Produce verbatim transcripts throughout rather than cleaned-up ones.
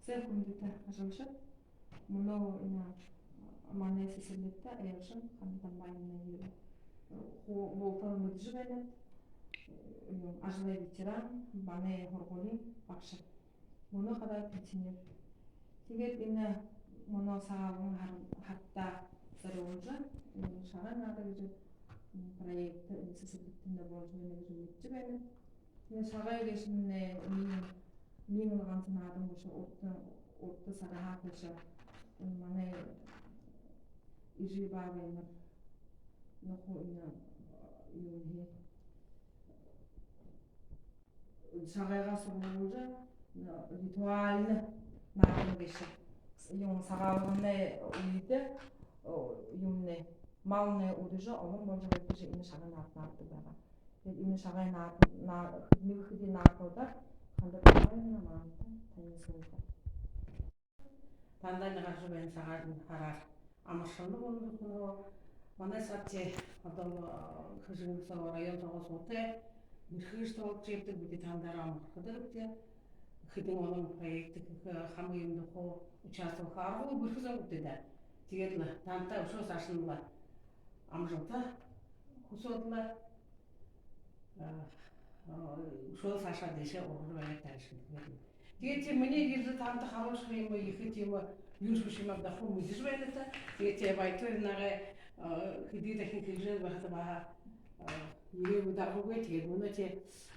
Сайн, хүндэтэ ажалшад. Мүнөө энэ манай сэсэрлигтэ айлшан Ханда Дамбаевна, хуу бултан мэдэжэ байнат, ажалай ветеран, манай һургуулиин багша. Мүнөө хадаа пенсионер. Тиигээд энэ мүнөө Сагаалганай һар-, һарада зорюулжа, энэ «Шагай наада» гэжэ, м, проект энэ сэсэрлигтэ боложо байна гэжэ мэдэжэ байнат. Энэ «Шагай» гээшэмнай мин-, мин ганса наадан бэшэ, урда, урда сагһаа хойшо энэ манай эжы баабайнар нохо энэ, э, юунһээ, шагайгаа суглуулжа, э, ритуальна наадан бэшэ. Юун, Сагаалганай үедэ, э, юумнай, малнай үдэжэ, олон боложо байдаг гэжэ энэ шагай наада наададаг байгаа. Тиигээд энэ шагай наад-, наа-, нэгэ хэды наадуудаар Ханда Дамбаевна маанадта танилсуулха. Танда энэ гаража байһан Сагаалганай һараар амаршалнаб, хүндэтэ нүхэд. Манай саг тээ одоо, э, Хэжэнгын соогоо, район соогоо суутай, бэрхэ гэжэ тоологдожо ябадаг, бидэ тандаа омогорходог гээбди. Хэдэн олон проект, хэхэ, хамаг юумэндэ хуу участвоваха аргагүй, бэрхэ зон гээбди даа. Тиигээд лэ танда үшөө саашань лэ амжалта хүсөөд лэ, а, а, үшөө саашаа дээшээ ургажа байгаарайгты. Тиигээд тээ минии гэртээ танда харуулжа ябаха юумэ ехэ тиимэ юумэ бэшэ юм ааб даа, хуу мэдэжэ байнат даа. Тиигээд тээ Баяртуевнагай, а, хэды дахин хэлэжэ байхада баһа, а, ерээгүй даа, үгы. Тиигээд мүнөө тээ,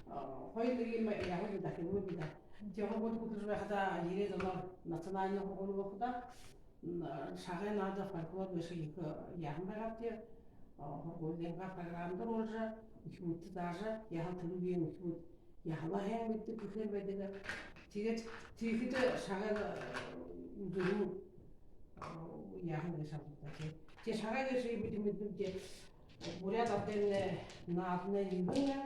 а, хоёр нэгэ юумэ ябуулаа даа, хэлээгүйб даа. Тээ һургуулида хүдэлжэ байхадаа ерээд, оноо национальна һургуули болоходоо, м, шагай наада, фольклор бэшэ ехэ яаһан байгаабди. А, һургуулиингаа программада оруулжа, үхибүүдтэ заажа, яһала тэрэ үеын үхибүүд яһала һайн мэдэдэг гэхээр байдаг. Тиигээд тиихэдэ шагай, э, үдэрөө, э, яаһан гээшэ абтагты. Тээ шагай гээшые бидэ мэдэнэбди, буряад арадаймнай нааданай нэгэн,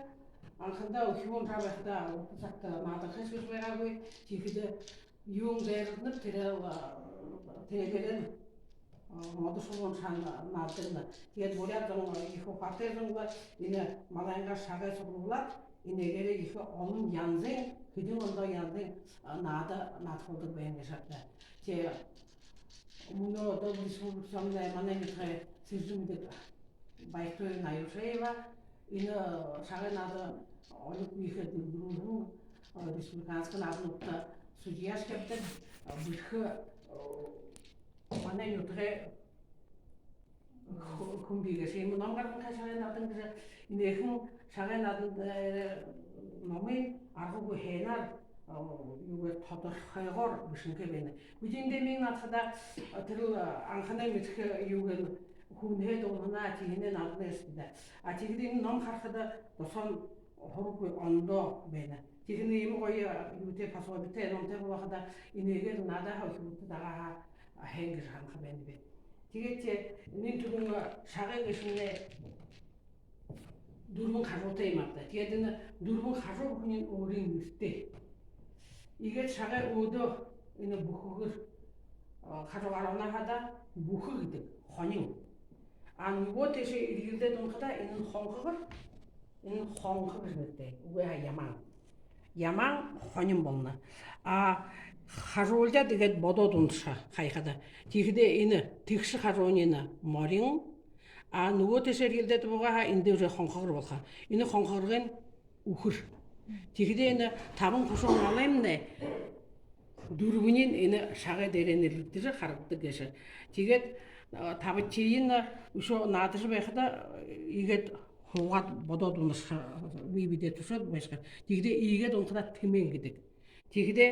анхандаа үхибүүн шаг байхадаа урда сагта наада хэшье байгаагүй. Тиихэдэ юун дээрэнь тэрэл, а, тэрэ гэрэл, а, модо шубуун шаг нааддаг. Тиигээд буряад зон ехэ ухаатай зон лэ энэ малайнгаа шагай суглуулаад, энээгээрээ ехэ олон янзын, хэдэн ондоо янзын, а, наада наадахуулдаг байна гээшэ ааб даа. Тээ мүнөө одоо республика соомнай манай нютагай Сэржэм эдэ Баяртуевна Аюшеева энэ шагай наада олиг ехэ дэлгэрүүлһэн, э, республиканска наадануудта судьяшье ябадаг, э, бэрхэ, э, манай нютагай хү-, хүн бии гээшэ. Иимэ ном гаргаһан, шагай наадан гэжэ, энээхэн шагай наадан, э, номые аргагүй һайнаар, э, юугээр, тодорхойгоор бэшэнхэй байна. Бидэ эндэ мин наадахадаа, э, тэрэл, э, анханай мэдэхэ юугээр, хүнһөө дуулаһан, тиихэнээ наадаһан гээшэ даа. А тиихэдэ энэ ном харахада досоонь һургагүй ондоо байна. Тиихэнээ иимэ гоё юутэй, пособиетэй номтой болоходоо, энээгээр наадаа һаа, үхибүүдтэ заагаа һаа, һайн гэжэ һанаха байнаб. Тиигээд тээ энээн түрүүн шагай гээшэмнай дүрбэн хажуутай юм ааб даа. Тиигээд энэ дүрбэн хажуу бүхэниинь өөрын нэрэтэй. Иигээд шагай өөдөө энэ бүхэгээр, а, хажуугаар унахада бүхэ гэдэг, хонин. А нүгөө тээшээ эрьелдээд унахада энэнь хонхогор, энэнь хонхо гэжэ нэрэтэй. Үгы һаа, ямаан. Ямаан хонин болоно. А хажуулаад иигээд бодоод унаша һаа, хаяхада. Тиихэдээ энэ тэгшэ хажуунь энэ морин, а нүгөө тээшээ эрьелдээд буугаа һаа, эндээ уже хонхогор болохо. Энэ хонхогорынь үхэр. Тиихэдээ энэ табан хушуун малаймнай дүрбэниинь энэ шагай дээрээ нэрлэгдэжэ харагдадаг гээшэ. Тиигээд, а, табадахииень үшөө наадажа байхада, иигээд һуугаад бодоод унаша, бэе бэедээ тушаад байшаха. Тиихэдээ иигээд унахадаа тэмээн гэдэг. Тиихэдээ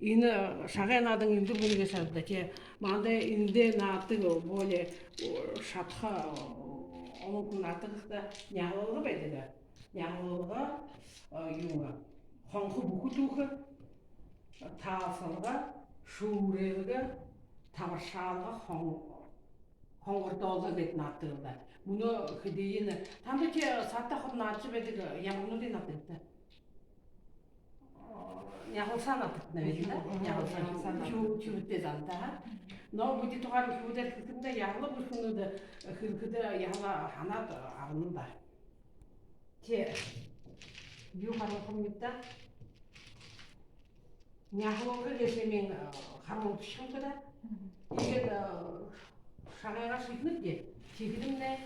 энэ шагай наадан элдэб гү гээшэ ааб даа, тээ. Манда эндээ наададаг более, о, шадаха, о, олон хүн наададаг һаа, нягалалга байдаг. Нягалалга, а, юун, хонхо бүхэ түүхэ, таалсалга, шүүрээлгэ, табаршаалга, хон-, хонгордоолга гээд наададаг лэ даа. Мүнөө хэдыень, танда тээ саадта хуу наадажа байдаг, ямарнуудые наададаг даа? Нягалсаа наададаг, наверное, да? Мгм, нягалсаа. Нягалсаа наададаг. Үхибүүдтэ заан даа. Но бидэ тухай үхибүүдээр хэлэхэдэ, яһала бүхэнүүдые хэлэхэдэ, яһала һанаад абанабди даа. Тээ юу харуулха юм бэ даа? Няһалга гээшэмнай, э, харуулдашхам даа. Иигээд, э, шагайгаа шииднэбди. Тиихэдэмнай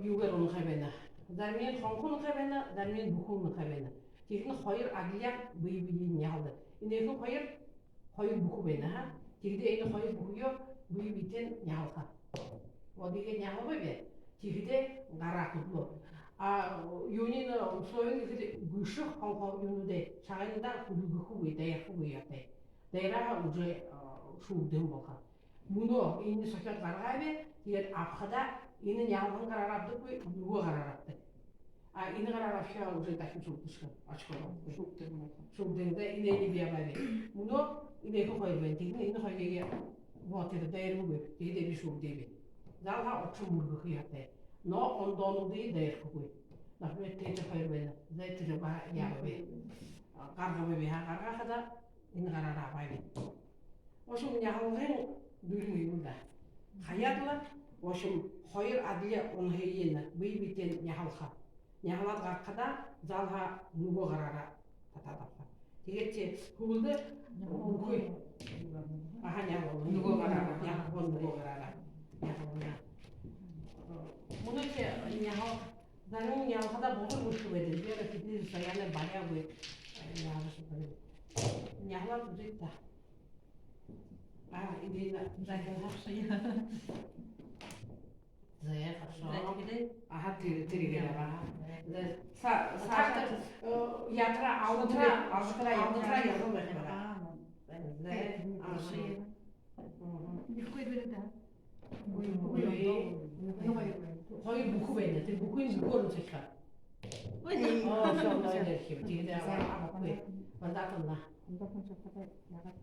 юугээр унахай байна. Заримань хонхо унахай байна, заримань бүхэ унахай байна. Тиихэдэ хоёр адли бэе бэеэ няһалдаг. Энэхэн хоёр, хоёр бүхэ байна, ха. Тиихэдэ энэ хоёр бүхэеэ бэе бэетэйнь няһалха. Вот иигээд няһалбаб. Тиихэдэ гараа хүдэлөө. А юуниинь, условиинь гэхэдэ, бэшэ хонхо юунүүдэй, шагайнда хүдэлгэхэгүй, дайрахагүй ёһотой. Дайраа уже, а, шүүгдэһэн болохо. Мүнөө энээнээ сохёод гаргааб, тиигээд абахадаа энэ няһалгын гараараа абдаггүй, нүгөө гараараа абдаг. А энэ гараараа абахадаа уже дахин шүүгдэшэхэ, очко. Шүүгдэһэн болохо. Шүүгдэһэн даа, энээнээ би абааб. Мүнөө энэхэн хоёр байна, тиигээд энэ хоёрые вот это дайраагүй, тиигээд би шүүгдээб. Заал һаа урагшань мүргэхэ ёһотой. Но ондоонуудые дайрахагүй. Например, тэрэ хоёр байна. За, тэрэ баһа яагаа бэ? Гаргааб, ха, гаргахадаа энэ гараараа абааб. В общем, няһалгын дүрим юм даа. Хаяад лэ, в общем, хоёр адли унахыень бэе бэетэйнь няһалха. Няһалаад гарахадаа заал һаа нүгөө гараараа татаад абаха. Тиигээд тээ хүбэлдэ бүхы. Аха, няһалха. Нүгөө гараараа. Няһалха, нүгөө гараараа. Няһалха. Мүнөө тээ няһал-, зарим няһалхадаа булар мүргэхэ байдаг. Вера Фитнес Саяна баряагүй. Няһалха. Няһалаад үзыт даа. А, Ирина, захин хашая. За, хорошо. За, тиигээд. Аха, тэрэ, тэрэ иигээд, аха. За, са-, саатар, э, ятараа, алдараа, алдараа, алдараа ябуулха байха. За, аха. Мгм. Хоёр бүхэ байна. Тэрэ бүхыень бүхөөрнь сохихо. Ой, оо, всё, ноён дээрэ хэбэ. Тиигээд, аха, аха, бүхы. Мандатна. Мандатна шататай, яагаад?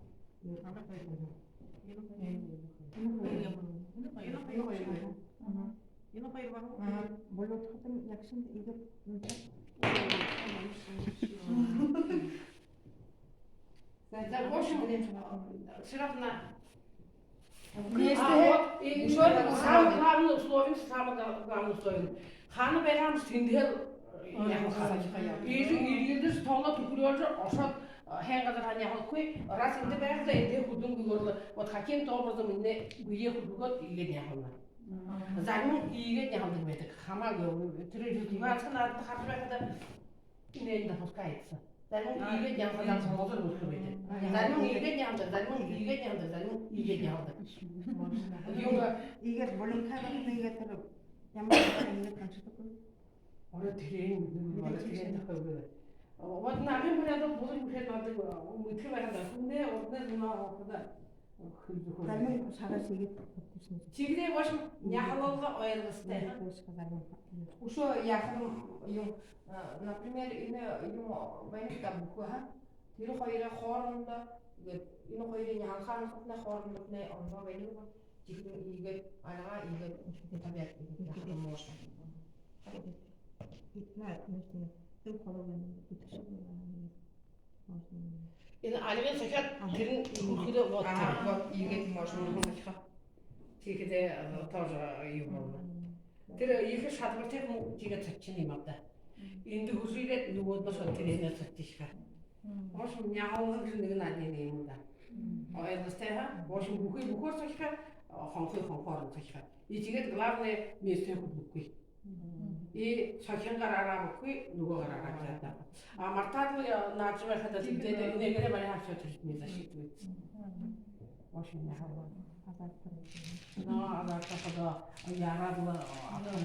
За, за, в общем, всё равно. А, вот, и ещё самое главное условие, самое гла-, главное условие. Хаана байгаан сэндэһээл, э, яаха. Иигээд, иигээд тоолоод, түхэреэлжэ, ошоод, э, хэн газар һаа няһалхагүй, раз эндэ байхада, эндэ хүдэлгөөр лэ, вот каким-то образом эндэ бэеэ хүдэлгөөд, иигээд няһална. Мгм. Заримань иигээд няһалдаг байдаг. Хамаагүй, тэрэ юугээ наадаад хаража байхада, энээн допускается. Заримань иигээд няһалдаг, заримань булар мүргэхэ байдаг. Заримань иигээд няһалдаг, заримань иигээд няһалдаг, заримань иигээд няһалдаг. Юугээ? Иигээд булинхаа, иигээд тэрэ ямар иигээд ханшадаггүй. Орой тэрээн, орой тэрээн тахагүй. Вот нагим буряадууд булар мүргэжэ байдаг, мэдэхэ байха даа. Хүнэй урдань зуунаа болоходо. Заримань шагай шиигээд. Тиигээд, в общем, няһалалга ойлгостой. Үшөө яахадам юм, а, например, энэ юм байна даа, бүхэ, ха? Тэрэ хоёрой хоорондоо, иигээд энэ хоёрой няһалхаһан хатнай хоорондоо ондоо байна гү? Тиихэдэнь иигээд, альгаа иигээд табяад, иигээд яахадам можно. Можно. Энэ альгыень сохёод, тэрэнь хүрэхэдөө вот. А, вот, иигээд можно сохихо. Тиихэдээ, э, тоже юм болоно. Тэрэ ехэ шадабартай хүн тиигээд сохижо юм ааб даа. Эндэ хүрэжэ ерээд, нүгөөдэнь ошоод, тэрээнээ сохижо ха. В общем, няһалалга гэжэ нэгэн адли юм даа. Ойлгостой, ха? В общем, бүхы бүхөөр сохихо, хонхо хонхоорнь сохихо. И тиигээд главное, местэ хүдэлхэгүй. И сохиһон гараараа абахагүй, нүгөө гараараа абаад. А мартаад лэ, э, наадажа байхада, тиигээд энээгээрээ бариха, всё, тэрэ не засчитывается. В общем, няһалха. Но, азартаха даа, яараад лэ, э, абаха юм.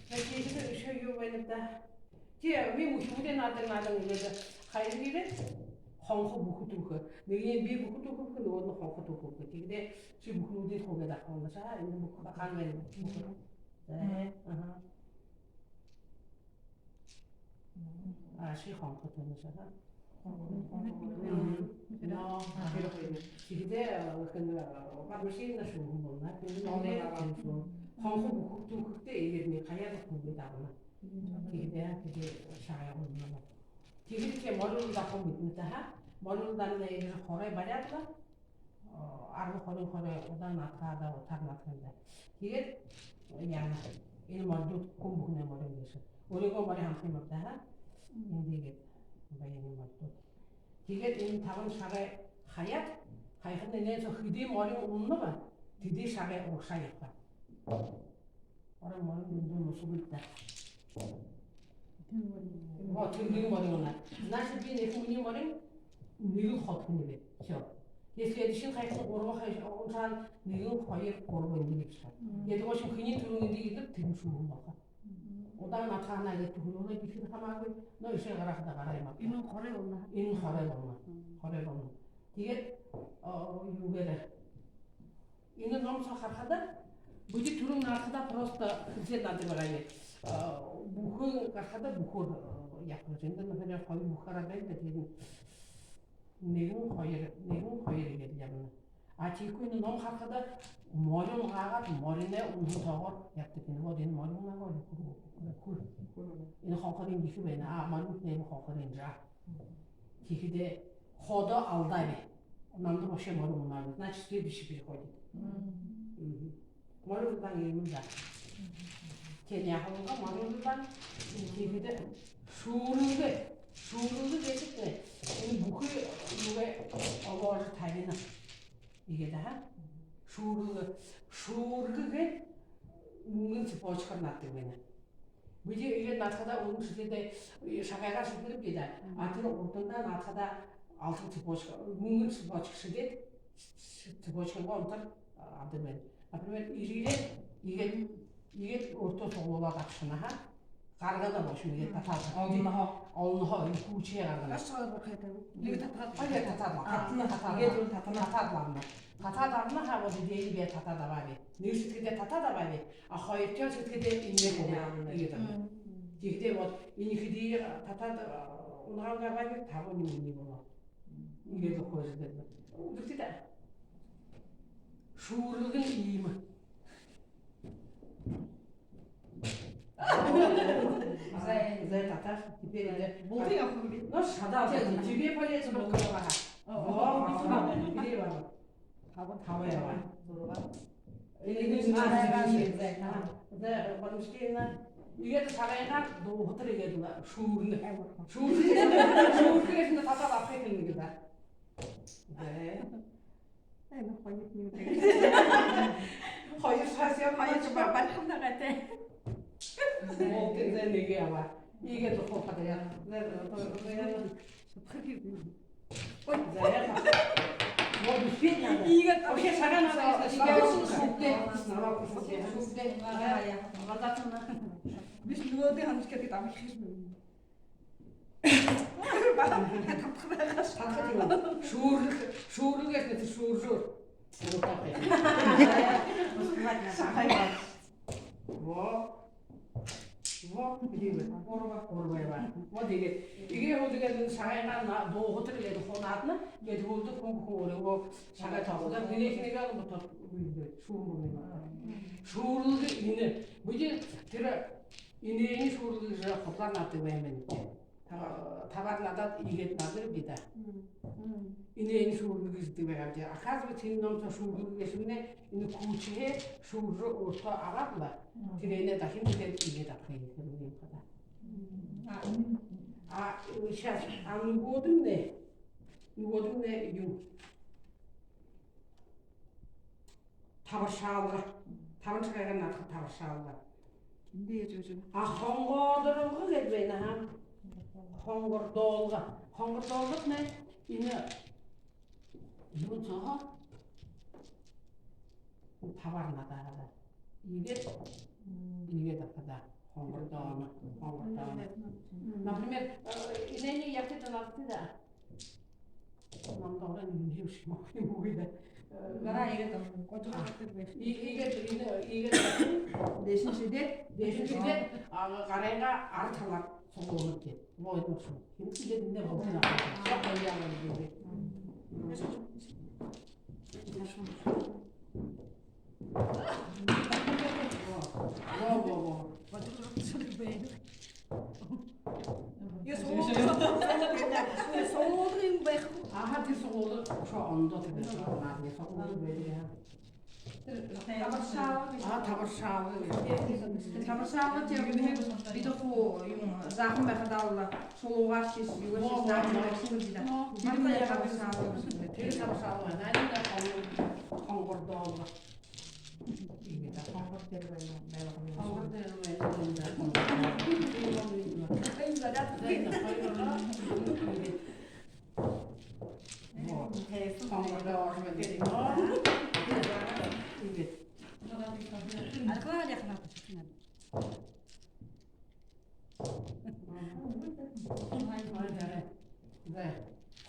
За, тиигээд үшөө юу байнаб даа? Тээ, би үхибүүдэй наадан, наадан иигээд, хаяа иигээд, хонхо бүхэ түүхэ. Нэгэниинь би бүхэ түүхэб, нүгөөдэнь хонхо түүхэб. Тиигээд ши бүхэнүүдые түхээд абаха болоно шаа, энэ бүхэ хаана байна? Бүхэ. За, аха. А, ши хонхо түүхэш, аха. Мгм. Но, аха. Тиихэдээ, э, хэн, э, подмышечная шүүһэн болоно. Тиигээд хонхо бүхэ түүхэхэдээ, иигээд нэгэ хаяад түхээд абана. Тиигээд, тиигээд шагай болоно. Тиигээд тээ морин дахан мэднэ даа, ха? Морин дахан иигээд хорой бариад лэ, э, арбан, хорин хорой удаан наадахада, утаар наадахада. Тиигээд яана, энэ моридууд хүн бүхэнэй морин гээшэ. Өөрынгөө морин һанаха юм ааб даа, ха? Эндэ иигээд баян моридууд. Тиигээд энэ табан шагай хаяад, хаяхадань энэ соо хэды морин унана бэ, тэды шагай урагшаа ябаха. Орой морин үндэ мусаг үгы даа. Оо, тэнгэриин морин унана. Значит, би нэгэ минии морин нэгэн хот хэнэ бэ. Всё. Если эдэ шэнэ хаяхадань гурба хаяха, уншаан нэгэн, хоёр, гурба, эндэ ябашаха. Эдэ гошон хэниинь түрүүн эндэ ерэбэ, тэрэнь шүүһэн болохо. Удаан адхаанаа гээд түхэрүүлээ гэхэдэ хамаагүй, но ишээ гарахада гараа юм аа. Энэ хорой болоно. Энэ хорой болоно. Хорой болоно. Тиигээд, оо, юу гээрэб. Энэ ном соо харахада, бидэ түрүүн наадахада просто хэлсээд наададаг байгаа юм. Аа, бүхөөр гарахада бүхөөр, аа, ябаха. Эндэ, например, хоёр бүхэ гараад байна даа, тиигээд нэгэн, хоёр, нэгэн, хоёр гээд ябана. А тиихэдэ энэ ном харахада морин угаагаад, мориной үнэн тоогоор ябадаг юм. Вот энэ морин угаагаа, хүр, хүр. Энэ хонходонь ехэ байна. А, морин нэгэ хонходонь жаа. Тиихэдэ ходо алдаа бэ. Намда вообще морин унаа бэ. Значит, следующий переходит. Морин удаан юм даа. Тиигээд яахаб, морин удаан. Тиихэдэ шүүрэлгэ. Шүүрэлгэ гээшэб даа. Энэ бүхы юугээ обоожо табина. Иигээд, аха. Шүүрэлгэ. Шүүрэлгэ гээд мүнгэн цепочкаар наададаг байна. Бидэ иигээд наадахада, үнэн шэдигээ, шагайгаар шэдэнэбди даа. А тэрэ урдандаа наадахада алтан цепочка, мүнгэн цепочка шэдээд, цепочкын онтор, а, абадаг байна. Например, эрьеэд иигээд, иигээд өөртөө суглуулаад абашана, аха. Гаргана, в общем, иигээд татаад. Олонһоо. Олонһоо, иигээд хүлеэжэ гаргана. Аш соо бохой таа. Нэгэ татаад. Хоёр татаад. Татана, татаад. Иигээд түрүүн татана. Татаад лэ абана. Татаад абана, ха, вот эдеэниие би татаад абааб. Нэгэ шэдигэдээ татаад абааб. А хоёрдохи шэдигэдээ энээнээ. Энээнээ. Иигээд. Тиихэдээ вот энэ хэдые татаад, а, унагаан гаргаагүй, табан минии болоо. Иигээд лэ хойшоо гээд. Үдэртэ даа. Шүүрэлгэн иимэ. Зай, зай, татаа. Теперь, да. Бултыг абаха юм би. Ну, шадаа. Тебе полезно было. О, о, о, о, о. Табан, табан ябаа. Зургаа. Или не знаю, зай, зай, зай. Зай, подушки на. Иигээд шагайгаа дууһатар иигээд лэ шүүрнэ. Шүүрнэ. Шүүрнэ, шүүрнэ, татаад абахыт юм гээд даа. Зай. Ай, ну, хоёр минута. Хоёр шагай, хоёр шагай. Барихам даа, тээ. Ол тээ, зай, нэгэ ябаа. Иигээд лэ хуу подряд. Зай, зай, зай, зай. Ой, зай, ябаа. Вот, действительно, да. Иигээд вообще шагай надо, если шагай шүүрнэ. Шүүрнэ. Шүүрнэ. Шүүрнэ. Шүүрнэ. Биш, нүгөөдөө ханашкад гээд абахаш юм. Шүүрэл, шүүрэл гээшэ, шүүрэл. Во. Во, иигээд. Гурба. Гурба ябаа. Вот иигээд. Иигээд хуу иигээд шагайгаа дууһатар иигээд хуу наадана. Иигээд хуу хүн бүхэн өөрөө шагай тоолоходо. Нэгэ нэгэ болоод шүүрэл болоно. Шүүрэл энэ. Бидэ тэрэ энээнэй шүүрэл гэжэ хубаар наададаг байнабди. Та-, табаар наадаад, иигээд наадана бидэ. Мм. Мм. Энээнэй шүүрэл гэжэ байдаг байгаабди. Оказывается, энэ ном соо шүүрэл гээшэмнай, энэ хүлеэжэ, шүүржэ өөртөө абаад лэ. Мм. Тэрээнээ дахин тиигээд иигээд абаха юм гэжэ юм хадаа. Мм. А, мм. А, сейчас, а нүгөөдэмнай, нүгөөдэмнай юу? Табаршаалга. Табан шагайгаар наадаха табаршаалга. Эндэ яажа үгэжэ? А, хонгоодоролго гээд байна, ха. Хонгордоолго. Хонгордоолгонь энэ юун соо табаар наадахада. Иигээд, мм, иигээд абахада. Хонгордооно. Хонгордооно. Мм. Например, э, энээнэй ябахада наадахада. Намда орой юм, юм шимэ юм үгы даа. Э, гараа иигээд, гожогдоод байна. И-, иигээд, энэ, иигээд. Дээшэнь шэдээд. Дээшэнь шэдээд, а, гарайгаа ара талаар суглуулнабди. Лойд мушуу. Хинт иигээд энэ болтон аа. Всё, хоёроо иигээд. Во, во, во. Яа, суглуулга юм байха. Аха, тэрэ суглуулга үшөө ондоо тэрэ. Наад, яа, суглуулга байдаг, яа. Табаршаалга. А, табаршаалга. Табаршаалга тиигээд бидэ хуу юм заахан байхадаа шулуугаар шэш, юугээр шэш, наадажа байхадаа. Тэрэ табаршаалга. Тэрэ табаршаалга. Наадажа хонгордоолго. Хонгор дээрэ байна. Хонгор дээрэ байна. Хонгор дээрэ байна. Архалаад яхана.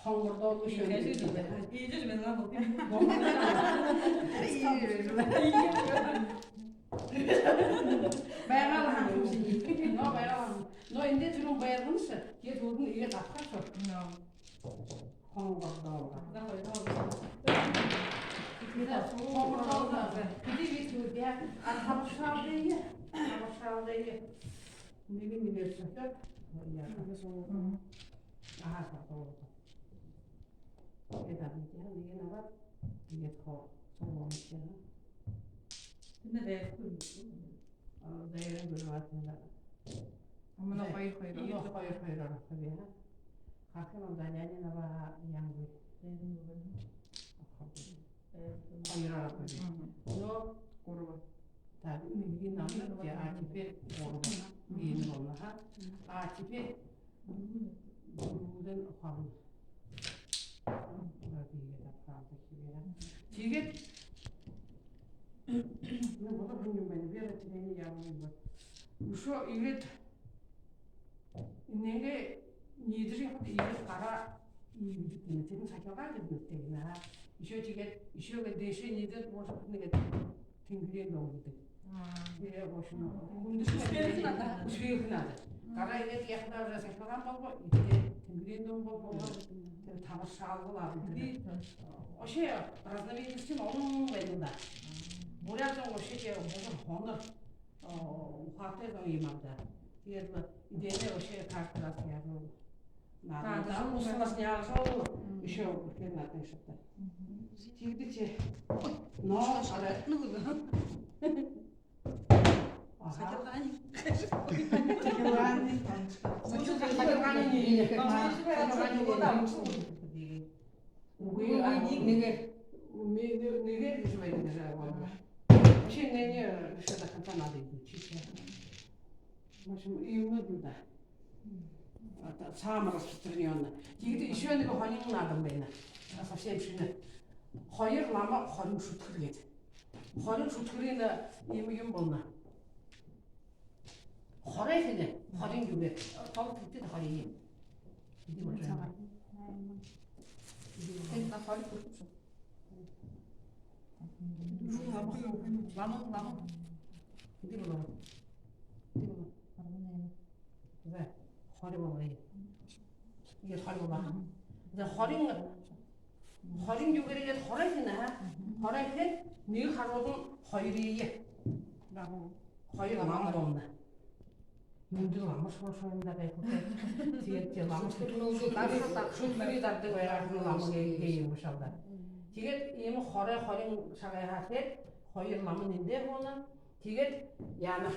Хонгордоолго шүлэг. Иижэ байна. Байгаал һаа юм шэнги. Но, байгаал һаа. Но эндэ түрүүн байгаал һаа. Тиигээд түрүүн иигээд абаха шуу. Но. Хонгордоолго. Хонгордоолго. Хэды би түрүүн яа. А, табаршаалга. Табаршаалга. Нэгэ нэгээр шатаад. Яа. Мгм. Аха, табаршаалга. Эдэ абаад, нэгэ нэгээр абаад, тиигээд хо-, соогоо шэнги. Тэнэ дээрэ хүн. А, дээрэ хүн абаад, тэнэ. Амна хоёр, хоёр. Иигээд хоёр, хоёр аргатай, а? Хахим ам Даняни наба янгы. Дээрэ хүн. Хоёр аргатай. Мгм. Но гурба. Так, нэгэ намда, а теперь гурба. Мгм. Иимэ болоно, аха. А теперь Дөрбөөдэнь ухаан. Тиигээд, ну, болоо һэн юм байна. Вера, тэрэнээ яагаа юм бэ? Үшөө иигээд нэгэ ниидэжэ ябахада иигээд гараа иигээд гэнэ. Тэрэнь сахилгаан гэдэг юм, аа. Үшөө тиигээд, үшөө гээд дээшээ ниидээд, может быть, нэгэ Тэнгэриин дуун гэдэг. Аа. Тэрэ, в общем, хүндэшэхэ надо. Хүндэшэхэ надо. Мгм. Гараа иигээд ябахада уже сахилгаан болбо, иигээд Тэнгэриин дуун болбо. Мгм. Тэрэ табаршаалга лэ абал тэрэ. Мгм. Вообще разновидность-нь олон байна даа. Мгм. Буряад зон вообще тэрэ бузар хонор, а, ухаатай зон юм аал даа. Тиигээд лэ эдеэнээ вообще каждый раз яагаа. Надо, надо, да, условно снял шоу, мгм, ещё хэр надо что-то. Мгм. Тиигэдэг ши. Но, ара. Ну, да. Аха. Сахилгаан. Сахилгаан. Сахилгаан. Сахилгаан. Үгы, үгы, нэгэ. Нэгэ, нэгэ гэжэ байдаг даа. Вообще, нэгэ, э, ещё до конца надо изучить. В общем, иимэ юм даа. Это самое распространённое. Тиигээд ещё нэгэ һонин наадан байна. Совсем шэнэ. Хоёр лама, хорин шүдхэр гээд. Хорин шүдхэрынь иимэ юм болоно. Хорой хэнэ, хорин юугээ. Тоол тиигээд хорин юм. Эдэ болоо. Тиигээд на хорин хүртөө. Лама, лама. Эдэ болоо. Эдэ болоо. За, хорин болоо. Иигээд хорин болоо. За, хорин, хорин юугээр иигээд хорой хэнэ, аа? Хорой хээд, нэгэ харуудань хоёрые. Хоёр лама болоно. Юундэ лама шоошоо юм даа гэхэдэ. Тиигээд тэрэ лама шүдхэрые, шүдхэрые дардаг байгаа һэн лама гээ, гээ юм бэшэ аал даа. Тиигээд иимэ хорой, хорин шагай хээд, хоёр ламань эндэ болоно. Тиигээд яана,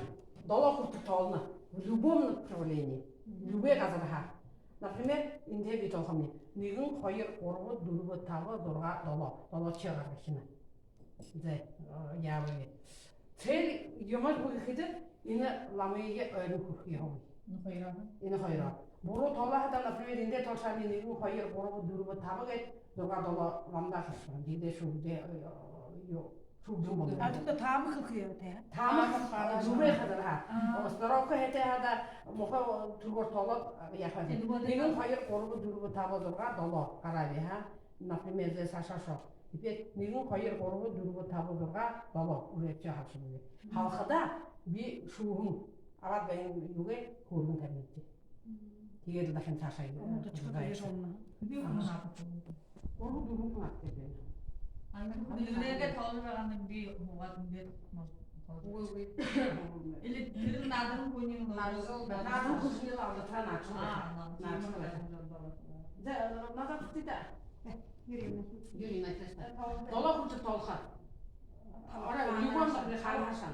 долоо хүрэтэр тоолоно. В любом направлении. Любой газарһаа. Например, эндэ би тоолохомни. Нэгэн, хоёр, гурба, дүрбэ, таба, зургаа, долоо. Долоошье гаргахань. За, э, яабал. Цель юумэйб гэхэдэ, энэ ламые ойро хүрэхэ ёһотой. Энэ хоёроо. Энэ хоёроо. Буруу тоолоходо, например, эндэ тоолошони нэгэн, хоёр, гурба, дүрбэ, таба гээд зургаа, долоо ламадаа шүүхэш. Тиигээд шүүхэдэ, э, юу, шүүгдэн болоно. А, тиигээд таама хэлэхэ юм тээ? Таама, таама, таама. Зүб хадаа. Аа. Остановка хэхэдээ хадаа муухай түргөөр тоолоод яаха. Тиигээд нэгэн, хоёр, гурба, дүрбэ, таба, зургаа, долоо гараа би, аа? Например, зэ, саашаа шоо. Теперь нэгэн, хоёр, гурба, дүрбэ, таба, зургаа, долоо. Уже всё, халшаа бэлэй. Халхада би шүүһэн, абаад байһан юугээ хөөргэн табинабди. Тиигээд дахин саашаа. Оо, тиигээд би. Гурба, дүрбэ, наада тиигээд. Ана, эндэ юугээ тоолоод байгаан, би һуугаад эндэ. Үгы, үгы. Или тэрэ наадан хүниие наадан, наадан хүниие абаад, та наадажал. Аа, наадажал. Наадажал. За, наадаа тиигээд. Юрий Игнатьевич. Юрий Игнатьевич. Долоо хүрэтэр тоолохо. Орой, юугээр лэ хаалгашан.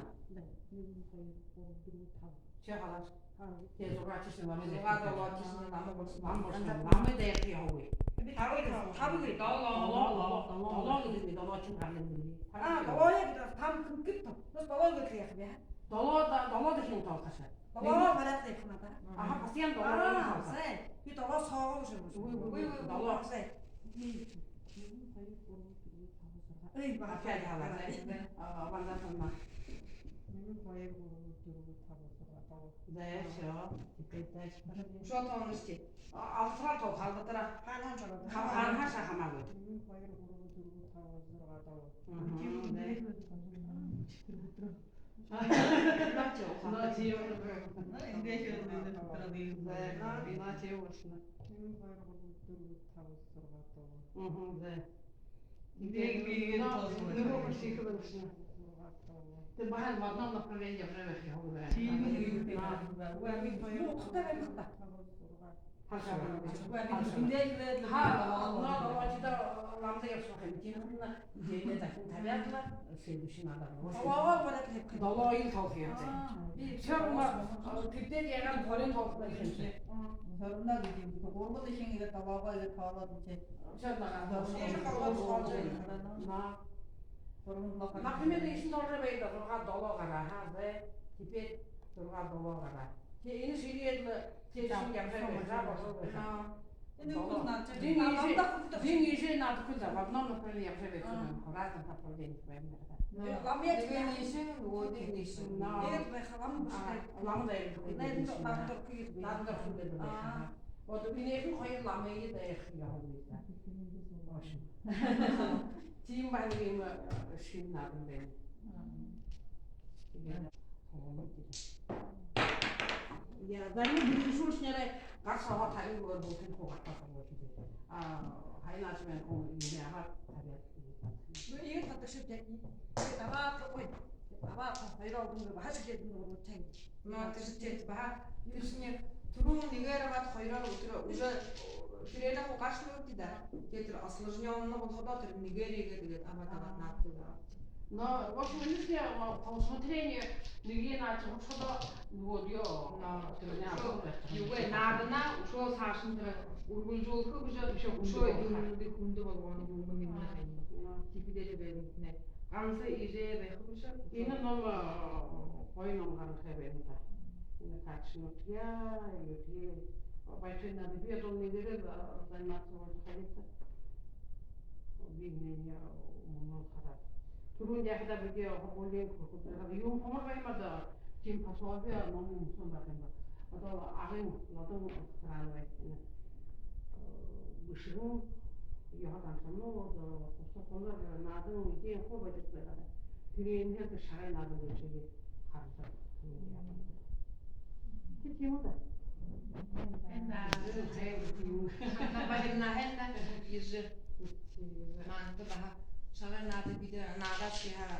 Нэгэн, хоёр, гурба, дүрбэ, таба. Ши хаалгаш. Хаалгаш. Тээ зургаа тишээ намайе. Зургаа долоо тишээ намайе болшоо. Намайе болшоо. Намайе дайрахые ябая. Таба, таба. Долоо, долоо, долоо. Долоо гэдэг, долоошон хаалган гэдэг. А, долоо гэдэг, таба гэдэг. Ну, долоо гэдэг яахаб? Долоо да, долоо дахин тоолохо ши. Долоо бариад ябаха юм даа. Аха, постоянно долоо. А, тоолохо. Зай. Би долоо соогоо ши. Үгы, үгы, үгы, долоо. Зай. Нэгэн, хоёр, гурба, дүрбэ, таба, зургаа. Эй, бага. Опять хаалга, зай. А, ванда тана. Нэгэн, хоёр, гурба, дүрбэ, таба, зургаа, долоо. Зай, всё. Теперь дальше пошли. Үшөө тоолношти. А, албатараа тоолохо, албатараа. Хаанһаа ши тоолохо? Хаанһаа ши хамаагүй. Нэгэн, хоёр, гурба, дүрбэ, таба, зургаа, долоо. Мгм, зай. Наа, тиимэ. Наа, индээшье юм байна. Зай, наа, наа, тиимэ болшоо. Нэгэн, хоёр, гурба, дүрбэ, таба, зургаа, долоо. Мгм, зай. Индээшье юм байна. Нүгөө шиихэ болшоо. Зургаа, долоо. Тээ баһа в одном направлении ябажа байха юм байна. Тиимэ юм байна. Наа. Үгы, үгы, үгы. Хаалгашан. Үгы, үгы, үгы. Ха, наа, наа, наа, тиигээд ламда ябашаха юм. Тиимэ юм. Тиигээд дахин табяад лэ, следующий надо. Долоогоо бариад ябаха юм. Долоогоо тоолохо юм. А, би ши, ма, тэдээд яагаад хорин тоолохо юм ши. Хорин гэдэг юм. Гурбан дахин иигээд долоогоо иигээд тоолоод юм ши. Ши, наа, долоо. Ши, долоо, долоо. Наа. Хорин долоо. Наа, хэмээд иишэнь тоолжо байя даа, зургаа долоо гараа, ха, зай. Теперь зургаа долоо гараа. Тээ энэ шигээд лэ, тээ шиин ябажа байха, болоо байха. Наа. Энэ хүн наа, тээ. Дин иишээ, дин иишээ наадахагүйл даа, в одном направлении ябажа байха юм, в разных направлениях байна даа. Наа. Ламын иишээ, нүгөөдэнь иишээ. Наа. Иигээд байха, лама бэшэ. А, лама даа. Наа, энэ наадахагүйл. Наадахагүйл байха. А. Вот энээхэн хоёр ламые дайрахые ябаха юм даа. Тиимэ байна, иимэ, э, шэнэ наадан байна. Мгм. Тиигээд. Яа, даа, би шүүшнэрээ гар соогоо табингүйгөөр бултань хуу гартаа соогоо хээд. А, хаяа наашаа мэн хүн иимэ абаад табяад. Ну, иигээд хадаа шүүшэ. Иигээд абаад, ой, абаад, хоёр олон баһа шигээд нүгөө тань. Но, тээ ши, тээ баһа. Тээ ши, түрүүн нэгээр абаад, хоёроор үтэрөө уже, э, тэрэнээ хуу гаршалуулди даа. Тээ тэрэ осложнённо болоходоо тэрэ нэгээр иигээд, иигээд абаад, абаад наадахагүйл даа. Но, в общем, если, а, по усмотрению нэгээ наадажа ябахадаа, вот, ё, но, тэрэ наа, үшөө, юугээ, наадана, үшөө саашань тэрэ үргэлжэлүүлхэ гэжэ, үшөө, үшөө юумэнүүдые хүндэ болгоно, юумэ нэмнэ. Но. Тиихэдээ лэ байна гэнэ. Ганса иигэжэ байха бэшэ. Энэ ном, а, гоё ном гараха юм байна даа. Энэ как шнурья, юутэй. Баяшын надо, би одоо нэгээрээ, а, заниматься болжо һэн даа. Би энээниие, а, мүнөө хараад. Түрүүн яахадаа бидэ һургуулиин хүүгэд, юм хомор байма даа. Тиимэ пособие, ном юм һэн байгаа юм даа. Одоо Агын Лодон Страновай, э, бэшэгэн, ёһо заншалнууд, э, хубсаһанууд, э, наадан, эдеэн хуу байдаг байгаа. Тэрэнһээ шагай наадан бэшэжэ хаража. Тиимэ даа. Һайн даа. Һайн даа. Һайн даа. Һайн даа. Манда баһа шагай наадан бидэ наадаад яаха.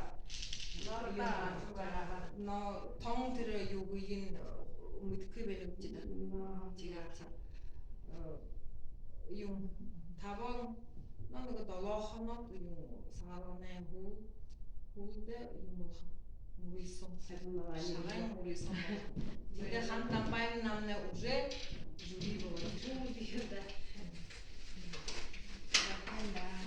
Но тон тэрэ юугыень мэдэхэгүй байнабди даа. Тиигээд, э, юм, табан, но нэгэ долоохоноо юм, Сагаалганай һүүл, һүүлдэ юм болохо. Мүрысөөн. Шагай мүрысөөн болохо. Тиигээд Ханда Дамбаевна намнай уже жюри болоо. Жюри болоо даа. Һайн даа.